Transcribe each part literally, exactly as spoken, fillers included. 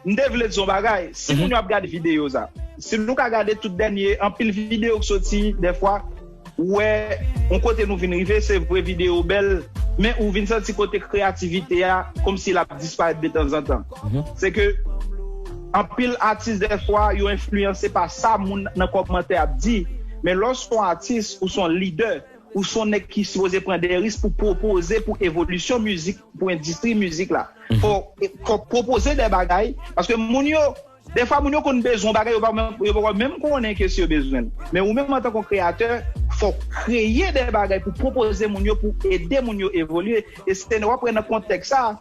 M te vle di yon bagay, si moun yo ap gade videyo sa, si nou ka gade tout dènye, anpil videyo k soti, dèfwa, ou wè, yon kote nou vin rive, se vre videyo bèl, men ou vin santi kote kreyativite a, kòmsi l ap disparèt detanzantan. Se ke, anpil atis, dèfwa, yo enfliyanse pa sa moun nan kòmantè ap di, men lè w se yon atis, ou se yon lidè, ou se yon nèg ki sipoze pran de risk pou pwopoze pou evolisyon mizik, pou endistri mizik la. Fò, fò pwopoze de bagay, paske moun yo, dèfwa moun yo konn bezwen yon bagay, yo pa menm, yo pa menm konnen ke si yo bezwen l. Men ou menm antanke yon kreyatè, fò w kreye de bagay pou pwopoze moun yo, pou ede moun yo evolye. E se w ap wè nan kontèks sa,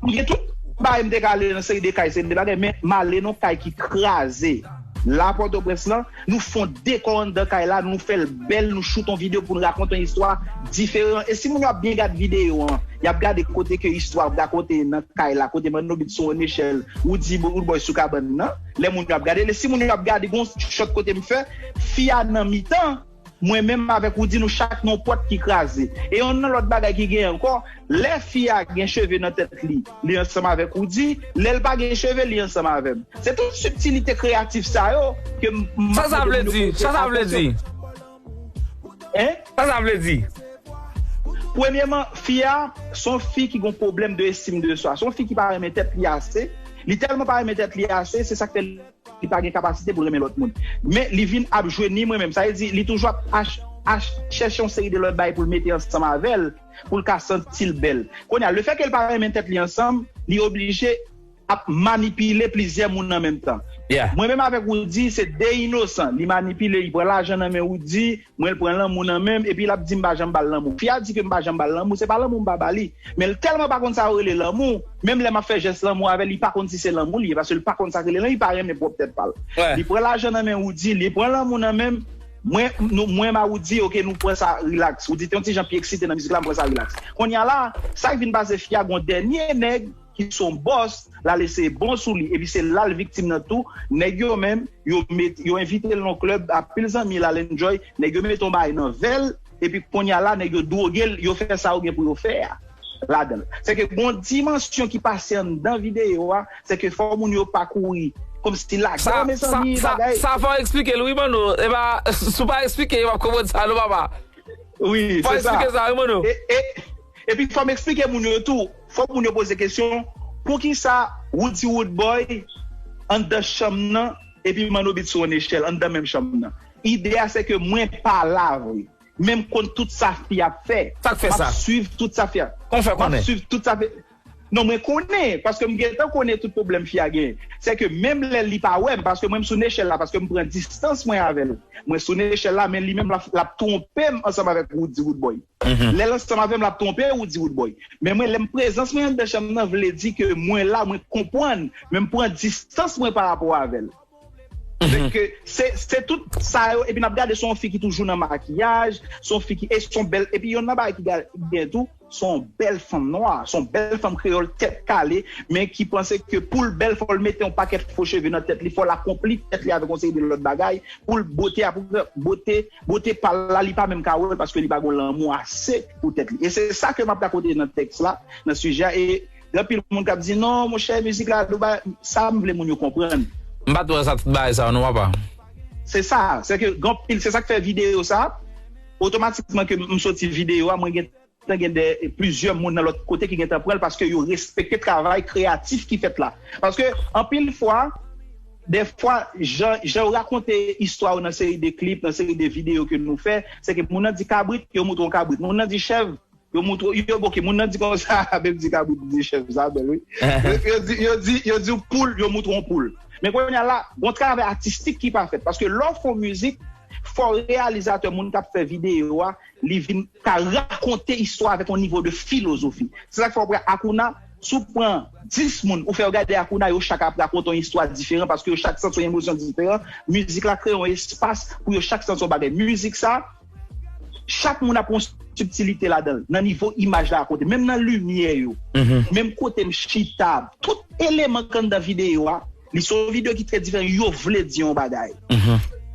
m gen tout bagay, m te ka ale nan seri de kay, seri de bagay, men m ale nan kay ki kraze. La Pòtoprens lan, nou fè yon dekò anndan kay la, nou fè l bèl, nou choute yon videyo pou nou rakonte yon istwa diferan. E si moun yo ap byen gade videyo an, y ap gade kote ke istwa ap rakonte nan kay la, kote Manno Beat sou yon nechèl, Woody, Woody Boy sou kabann nan. Lè moun yo ap gade, lè si moun yo ap gade, gon shot kote m fè, fi a nan mitan, mwen menm avèk Woody, nou chak nan yon pòt ki kraze. E yon nan lòt bagay ki genyen ankò, lè fi a gen cheve nan tèt li, li ansanm avèk Woody, lè l pa gen cheve, li ansanm avè m. Se tout sibtilite kreyatif sa yo ke m, m Sa sa vle di? Sa sa vle di? Hein? Sa sa vle di? Premyèman, fi a, se yon fi ki gen pwoblèm de estim de swa. Se yon fi ki pa renmen tèt li ase. Li tèlman pa renmen tèt li ase, se sa k fè li pa gen kapasite pou l renmen lòt moun. Men li vin ap jwe ni mwen menm. Sa vle di, li toujou ap ach, ach, chèche yon seri de lòt bagay pou l mete ansanm avè l, pou l ka santi l bèl. Kounye a, lefètke l pa renmen tèt li ansanm, li oblije ap manipile plizyè moun an menm tan. Mwen menm avèk Woody, se de inosan. Li manipile, li pran lajan nan men Woody, mwen l pran lanmou nan men m, epi l ap di m pa janm ba l lanmou. Fi a di ke m pa janm ba l lanmou, se pa lanmou m pa ba li. Men l tèlman pa konn sa yo rele lanmou, menm lè m ap fè jès lanmou avè l, li pa konn si se lanmou li ye, paske l pa konn sa k rele lanmou, li pa renmen pwòp tèt pa l. Li pran lajan nan men Woody, li pran lanmou nan men m, mwen, nou, mwen m a Woody, oke, nou pran sa rilaks. Woody te yon ti jan pi eksite nan mizik la, m pran sa rilaks. Kounye a la, sa k vin pase, fi a gon dènye nèg ki se yon bòs, l al eseye bon sou li, epi se la l viktim nan tou. Nèg yo menm, yo met, yo envite l nan klèb, anpil zanmi l al enjoy, nèg yo mete yon bagay nan vè l, epi kounye a la, nèg yo dwoge l, yo fè sa yo gen pou yo fè a ladan l. Se ke gon dimansyon ki pase anndan videyo a, se ke fò moun yo pa kouri. Kòmsi lagè, mezanmi, bagay. Sa fò eksplike l, wi, Manno. E pa, si w pa eksplike, yo p ap konprann sa, non, papa. Wi, se sa. Fò eksplike sa, wi, Manno. E, e, epi fò m eksplike moun yo tou, fò moun yo poze kesyon, poukisa Woody Woodboy anndan chanm nan, epi Manno Beat sou yon nechèl anndan menm chanm nan? Ide a se ke mwen pa la vre. Men m konn tout sa fi ap fè. Sa k fè sa? M ap swiv tout sa fi ap. Kòman w fè konnen? M ap swiv tout sa fi. Non, mwen konnen, paske m gentan konnen tout pwoblèm fi a genyen. Se ke menm lè li pa wè m, paske mwen m sou nechèl la, paske m pran distans mwen avè l. Mwen sou nechèl la, men li menm l ap, l ap twonpe m ansanm avèk Woody Woodboy. Lè l ansanm avè m, l ap twonpe Woody Woodboy. Men mwen, lè m prezans mwen anndan chanm nan, vle di ke mwen la, mwen konprann, men m pran distans mwen pa rapò avè l. Se ke, se, se tout sa yo, epi n ap gade, se yon fi ki toujou nan makiyaj, se yon fi ki, e se yon bèl, epi yon nan bagay ki ga-, gen tou, se yon bèl fanm nwa, se yon bèl fanm kreyòl tèt kale, men ki panse ke pou l bèl, fò l mete yon pakèt fo cheve nan tèt li, fò l akonpli tèt li avèk yon seri de lòt bagay, pou l bote a, pou bote, bote pa l la, li pa menm ka wè l paske li pa gen lanmou ase pou tèt li. E se sa ke m ap rakonte nan tèks la, nan sijè a, e gen anpil moun k ap di, "Non, monchè, mizik la, nou ba," sa m vle moun yo konprann. M pa t wè sa, tout bagay sa yo, non, papa. Se sa, se ke gen anpil, se sa k fè videyo sa, otomatikman ke m soti videyo a, mwen gentan gen de, plizyè moun nan lòt kote ki gentan pran l paske yo respekte travay kreyatif ki fèt la. Paske anpil fwa, dèfwa, jan, jan yo rakonte istwa yo nan seri de klip, nan seri de videyo ke nou fè, se ke moun nan di kabrit, yo moutre yon kabrit. Moun nan di chèv, yo moutre, yo, oke, moun nan di konsa, menm di kabrit, di chèv, sa bèl, wi. Yo, yo di, yo di, yo di poul, yo moutre yon poul. Men kounye a la, gon travay atistik ki pa fèt. Paske lè w fè yon mizik, fò reyalizatè, moun k ap fè videyo a, li vin ka rakonte istwa avèk yon nivo de filozofi. Se sa k fè w wè Akouna, si w pran dis moun, ou fè yo gade Akouna, yo chak ap rakonte yon istwa diferan, paske yo chak santi yon emosyon diferan. Mizik la kreye yon espas pou yo chak santi yon bagay. Mizik sa, chak moun ap yon sibtilite ladan l, nan nivo imaj la rakonte, menm nan limyè yo, menm kote m chita, tout eleman k anndan videyo a, li se yon videyo ki trè diferan, yo vle di yon bagay.